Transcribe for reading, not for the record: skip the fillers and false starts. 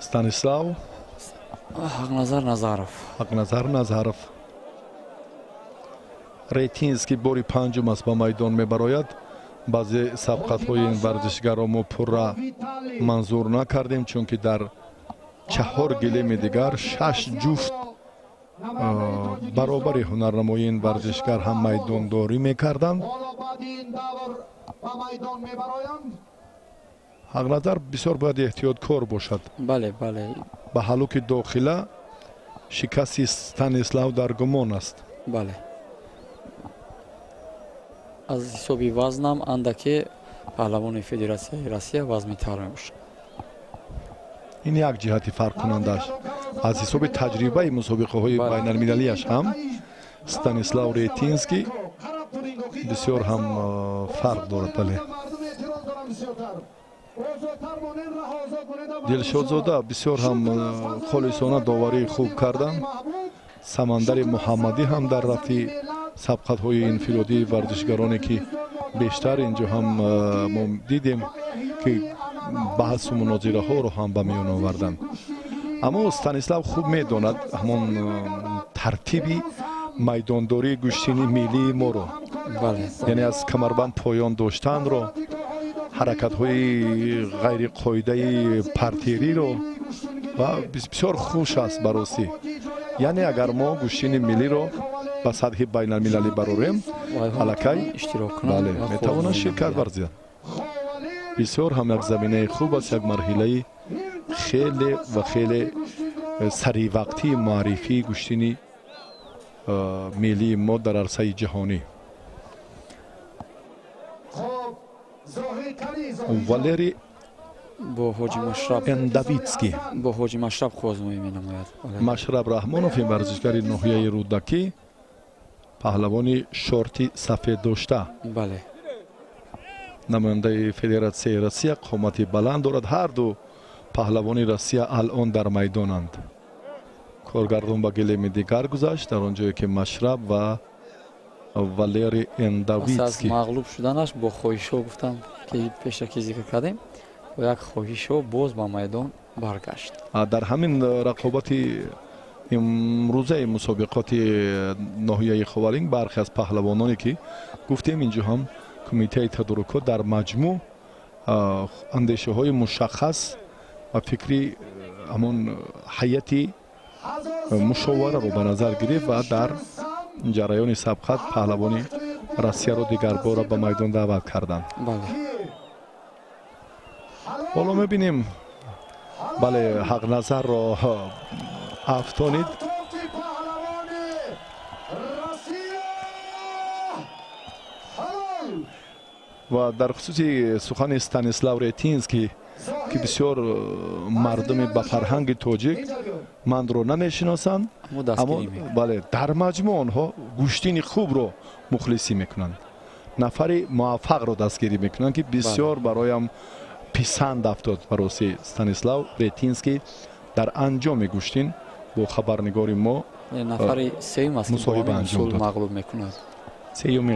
Станислав. Ҳақназар Назаров. Ҳақназар Назаров. Ретинский бори панҷум аст, ба майдон мебарояд. Баъзе сабқатҳои ин варзишгарро мо пурра манзур накардем, чунки дар чаҳор гилеми дигар шаш ҷуфт баробари ҳунарнамоии ин варзишгар ҳам майдондорӣ мекарданд. Ҳоло баъди ин давр ба майдон мебароянд. Ҳақназар бисёр бояд эҳтиёткор бошад. Бале, бале. Ба ҳалуки дохила шикасти Станислав дар гумон аст. Бале, аз ҳисоби вазнам андаке паҳлавони Федератсияи Россия вазмитар мебошад. Ин як ҷиҳати фарқкунандааш. Аз ҳисоби таҷрибаи мусобиқаҳои байналмилалиаш ҳам Станислав Ретинский бисёр ҳам фарқ дорад, бале. Мардум эътироз доранд бисёртар. Озодтар монен, раҳо озод монед. Дилшодзода бисёр ҳам холисона доварии хуб карданд. Самандари Муҳаммадӣ ҳам дар рафти сабқатҳои инфиродии варзишгароне, ки бештар инҷо ҳам мо дидем, ки баҳсу мунозираҳоро ҳам ба миён оварданд. Аммо Станислав хуб медонад ҳамон тартиби майдондории гӯштини миллии моро, яъне аз камарбанд поён доштанро, ҳаракатҳои ғайриқоидаи партериро, ва бисёр хуш аст ба ростӣ. Яъне агар мо гӯштини миллиро ба сатҳи байналмилалӣ барорем, аллакай бале, метавонад ширкат варзида. Бисёр ҳам як заминаи хуб аст, як марҳилаи хеле ва хеле саривақтии муаррифии гӯштини миллии мо дар арсаи ҷаҳонӣ. Хоб, Зоҳид кани, Зоҳид. Валери Бо Ҳоҷи Машраб. Эндавитский. Бо Ҳоҷи Машраб қуввазмоӣ менамояд. Машраб Раҳмонов, ин варзишгари ноҳияи Рӯдакӣ, паҳлавони шорти сафед дошта, намояндаи Федератсияи Россия, қомати баланд дорад. Ҳарду паҳлавони Россия алон дар майдонанд. Коргардон ба гилеми дигар гузашт, дар он ҷое ки Машраб ва Валери Пас аз Эндавитский. мағлуб шуданаш бо хоҳишҳо, гуфтам, ки пешакӣ зикр кардем, бо як хоҳишҳо боз ба майдон баргашт. Дар ҳамин рақобати имрӯзаи мусобиқоти ноҳияи Ховалинг бархе аз паҳлавононе, ки гуфтем, инҷо ҳам кумитаи тадорукот дар маҷмӯъ андешаҳои мушаххас ва фикри ҳамон ҳайати мушовараро ба назар гирифт ва дар ҷараёни сабқат паҳлавони Россияро дигарбора ба майдон даъват карданд. Ҳоло мебинем, бале, Ҳақназарро афтонид. Тофи паҳлавони Россия ҳалол. Ва дар хусуси сухани Станислав Ретинский, ки бисёр мардуми ба фарҳанги тоҷик мандро намешиносанд, Аммо аммо дастгирӣ мекунад. Бале, дар маҷмӯъ онҳо гӯштини хубро мухлисӣ мекунанд, нафари муваффақро дастгирӣ мекунанд, ки бисёр бароям писанд афтод. Бароси Станислав Ретинский дар анҷоми гӯштин бо хабарнигори мо Нафари сеюм аст, ки бо мусоҳиба ҳамин анҷом усул дод. мағлуб мекунад. Сеюми.